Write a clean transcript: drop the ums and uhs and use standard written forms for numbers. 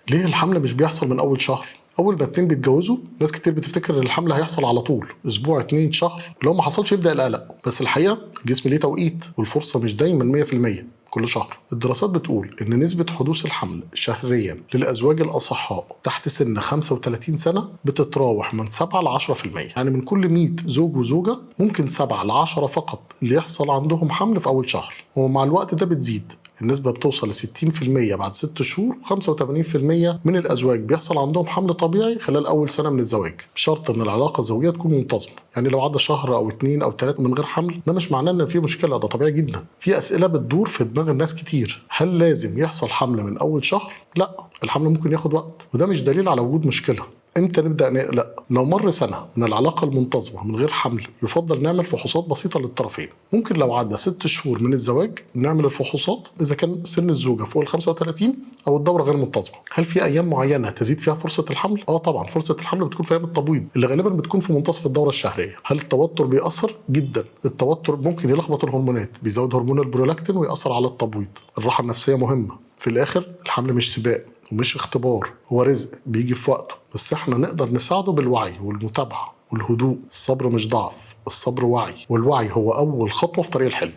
ليه الحمل مش بيحصل من اول شهر؟ اول ما اتنين بيتجوزوا ناس كتير بتفتكر ان الحمل هيحصل على طول، اسبوع 2 شهر، لو ما حصلش يبدا القلق. بس الحقيقة الجسم ليه توقيت، والفرصة مش دايما 100% كل شهر. الدراسات بتقول ان نسبة حدوث الحمل شهريا للازواج الاصحاء تحت سن 35 سنة بتتراوح من 7 ل 10%، يعني من كل 100 زوج وزوجة ممكن 7 ل 10 فقط اللي يحصل عندهم حمل في اول شهر، ومع الوقت ده بتزيد النسبة بتوصل ل 60% بعد 6 شهور، و85% من الأزواج بيحصل عندهم حمل طبيعي خلال أول سنة من الزواج، بشرط إن العلاقة الزوجية تكون منتظمة. يعني لو عدى شهر أو 2 أو 3 من غير حمل ده مش معناه إن في مشكلة، ده طبيعي جدا. في أسئلة بتدور في دماغ الناس كتير، هل لازم يحصل حمل من أول شهر؟ لا، الحمل ممكن ياخد وقت، وده مش دليل على وجود مشكلة. امتى نبدا نقلق؟ لو مر سنة من العلاقة المنتظمه من غير حمل يفضل نعمل فحوصات بسيطة للطرفين. ممكن لو عدى 6 شهور من الزواج نعمل الفحوصات اذا كان سن الزوجة فوق ال 35 او الدورة غير منتظمة. هل في ايام معينة تزيد فيها فرصة الحمل؟ اه طبعا، فرصة الحمل بتكون في ايام التبويض اللي غالبا بتكون في منتصف الدورة الشهرية. هل التوتر بيأثر؟ جدا. التوتر ممكن يلخبط الهرمونات، بيزود هرمون البرولاكتين ويأثر على التبويض. الراحة النفسية مهمة. في الاخر الحمل مش سباق ومش اختبار، هو رزق بيجي في وقته، بس احنا نقدر نساعده بالوعي والمتابعة والهدوء. الصبر مش ضعف، الصبر وعي، والوعي هو أول خطوة في طريق الحلم.